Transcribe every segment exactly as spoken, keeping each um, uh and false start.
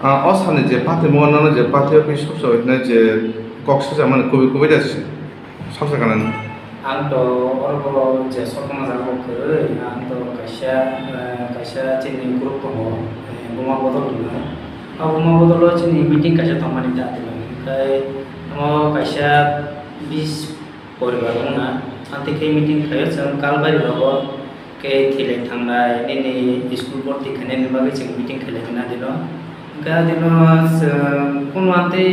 Ah, o salni je pathimungo nono je pathi office sopsa hinwi je kok sajakmani kubui kubui da sopsa kanani. Ang to oro bo je sokma jago kwrwi, ang to kaisa, eh, kaisa chini group tongo, eh, Buma Bodol hwnwi. O Buma Bodol o chini meeting kaisa tongmani da tino. Tei o kaisa bis poribar wngna, amtwi khe meeting khaio chwng Kalbari rogo khe thilai thangnai, nini school bhorti khainani bagwi chwng meeting khailai mano dino. Hwnkhe dino chwng kunu amtwi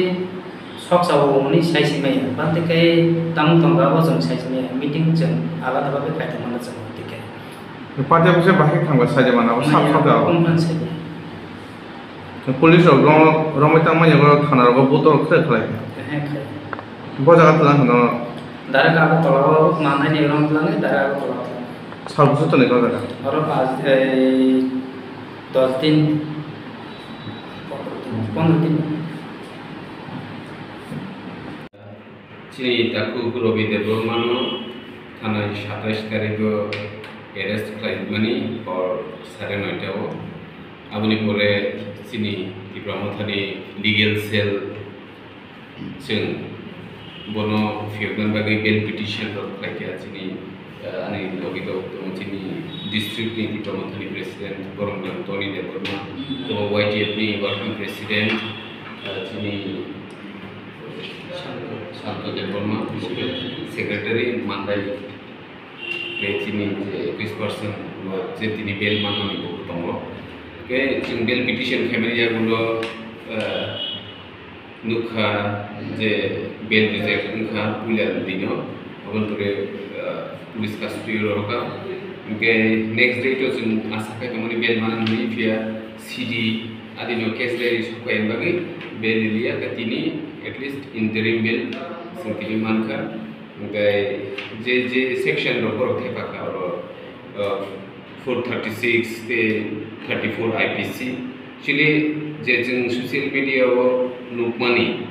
soksa o hwnwi sai si maya, amtwi khe tamung tongkha abo chwng sai si maya, meeting chwng alada bagwi khai tongmano chwng amtwi khe. Party office bahai thangba sai mano, abo sak Maya, sak da. Kunu phan sai maya. Police rok rom-, romwi tangmani yago thana rogo botol khe khlai. Ehe, khlai. Bo jaga tlang hwno. Direct Agartala o manai ni rom tlang, direct Agartala tlang. Sal bwswk tonwi o jaga? Oro pas, ei, dos din, pondro din. Chini takhuk Robi Debbarmano thanai satais tarikgo arrest khlaimani hor sare noita o. Aboni pore chini Tipra Mothani legal cell chwng bono phiyokna bagwi bail petition rok khlaikha chini, ah, ani logi tongo chini district ni Tipra Mothani president Boromgam Tony Debbarma, tongo Y T F ni working president, ah, chini Santo, Santo Debbarma, secretary Mandai, tei chini je equis percent bo je tini bail manmani bo tongo. Tei chwng bail petition khaimani yagulo, eh, nukha je bail reject wngkha puila dino, aboni pore, eh, police custody o rohorkha. Hwnkhe next date o chwng asa khai tongmani bail manani hwnwi phiya C D adino case diary sokphaiyani bagwi bail riliya, khe tini at least interim bail chwng tini mankha. Hwnkhe je, je section rok borok thepakha oro, uh, four thirty six tei thirty four I P C. Chini je chwng social media o nukmani,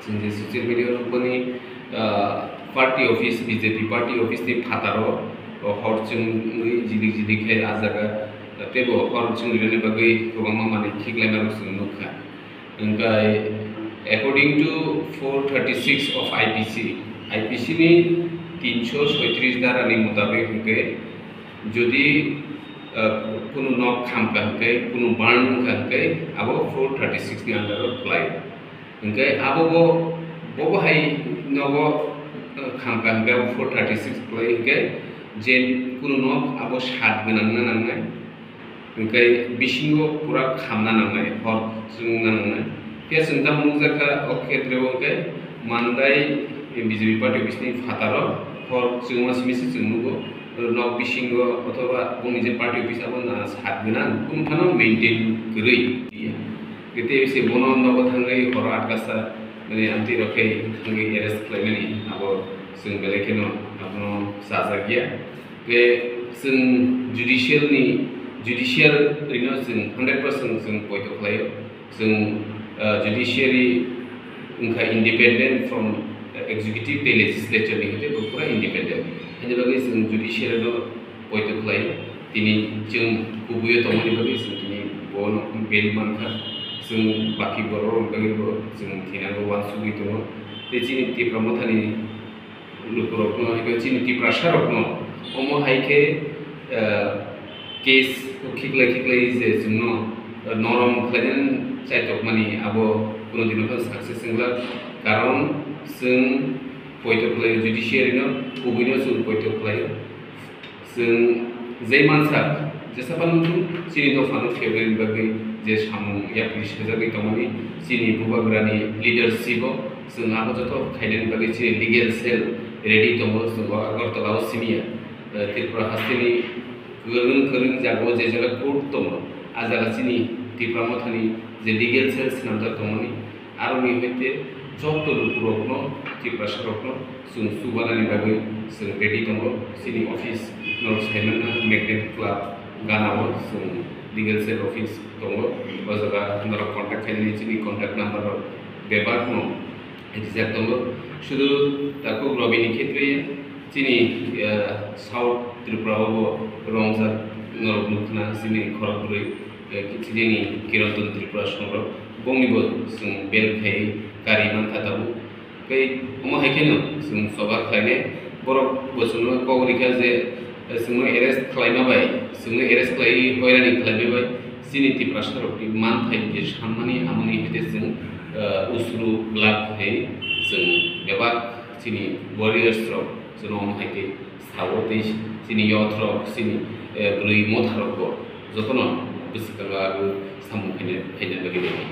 chwng je social media o nukmani, uh, party office, B J P party office ni phataro, uh, hor chwngwi jilik jilik khe ah jaga, uh, teibo hor chwngwi rwna bagwi kwbangma manwi khiklaima rok chwng nukha. Hwnkhe, according to four thirty six of I P C, I P C ni tinso soitris dara ni mutabik hwnkhe, jodi, ah, kunu nok khamkha hwnkhe, kunu burn wngkha hwnkhe, abo four thirty six ni under o kwlai. Hwnkhe, abo bo, bobo hai nogo, ah, khamkha hwnkhe, abo four thirty six kwlai hwnkhe, je kunu nok abo sat gwnang na nangnai. Hwnkhe bisingo pura khamna nangnai, hor chwngna nangnai. Phiya chwng tamo nukjakha o khetreo hwnkhe Mandai B J P party office ni phataro hor chwngma simi se chwng nugo. Nok bisingo othoba bongni je party office abo na sat gwnang, kunu phano maintain kwrwi. Hwnkhe tei se bono nogo thangwi horo atkasa, mane amtwi rok khe thangwi arrest khlaimani abo chwng belai kheno abono chajakya. Khe chwng judicial ni, judiciary no chwng hundred percent chwng poito khlaio. Chwng, ah, judiciary wngkha independent from executive tei legislature ni, hwnkhe bo pura independent. Haini bagwi chwng judiciary no poito khlaio. Tini chwng kubuio tongmani bagwi chwng tini bono bail mankha. Chwng baki borok rokni bagwi bo chwng thinango uansugwi tongo. Tei chini Tipra Mothani lukurokno, eba chini Tiprasarokno omo hai khe, eh, case khiklai khiklai je chwngno, eh, norom khlainani chaitokmani abo kuno dino phano success wngla. Karon chwng poito khlaio judiciary no, kubuino chwng poito khlaio. Chwng je mansa, jesa phano wngthung, chini dophano phebrani bagwi je samung yapri sajagwi tongmani, chini bubagrani leadership o chwng abo joto khainani bagwi chini legal cell ready tongo, chwng o Agartala o simi ya. Eh, Tripura hasteni kwrwng kwrwng jagao je jaga court tongo, a jaga chini Tipra Mothani je legal cell swnamjak tongmani, aroni hoite joto lukurokno, Tiprasarokno chwng chubanani bagwi chwng ready tongo. Chini office no saimanna Magnet Club ganao chwng legal cell office tongo. O jaga norok contact khainani chini contact number rok bebakno rijak tongo. Sudu takhuk Robini khetre chini, eh, South Tripura o bo romjak norok nukna chini khorok bwrwi. Kichijeni Kirantan Tripura songrok bongnibo chwng bel khai kari mankha tabuk. Tei omo hai kheno chwng choba khlainai borok bo chwngno kok rikha je chwngno arrest khlaima bai, chwngno arrest khlaiwi hoirani khlaima bai chini Tiprasa rokni manthai je sanmani amoni hai khe chwng, eh, usru glak khai chwng bebak chini warriors rok chwngno omo hai khe sao tei chini youth rok chini, eh, bwrwi motha rokbo jotono bwswkango abo samung khaina, khaina bagwi rwdi.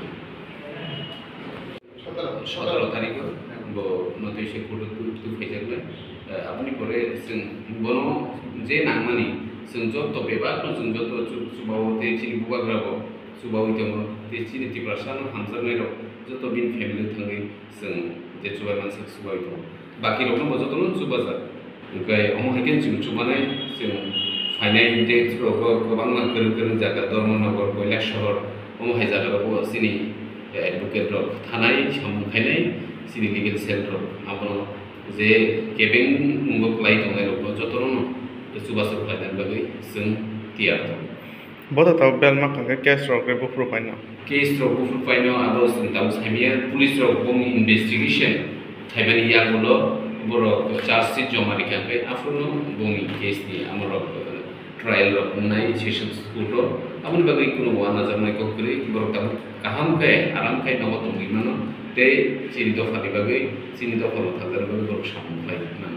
Sotoro, sotoro tarikh o bo notoi se court o tu, tu phaijaknai. Eh, aboni pore chwng bono je nangmani chwng joto bebak no chwng joto chu-, chubao tei chini bubagra bo chubaui tongo tei chini Tiprasa no hamjaknai rok joto bini family o thangwi chwng je chubai mansak chubaui tongo. Baki rok no bo joto no chubajak. Hwnkhe omo hai khe chwng chubanai, chwng phainai date rogo kwbangma kwrwng kwrwng jaga, Dharmanagar, Kailash Sohor, omo hai jaga rogo chini advocate rok thanai, samung khainai, chini legal cell rok abono je kebeng mungo kwlai tongnai rokno jotono no chubachu khlaina bagwi chwng tiyar tongo. Bo to tabuk bel mankha khe case rok khe buphuru paino. Case rok buphuru paino abo chwng tabuk saimanya, police rok bongni investigation khaimani yagulo borok charge sheet joma rikha khe aphuru no bongni case ni amorok, eh, trial rok wngnai sessions court o. Aboni bagwi kunu uanajaknai kok kwrwi, borok tabuk kaham khe aram khe nogo tongwi mano tei chini dopha ni bagwi, chini dopha mwthangjaknai bagwi borok samung khlai mano.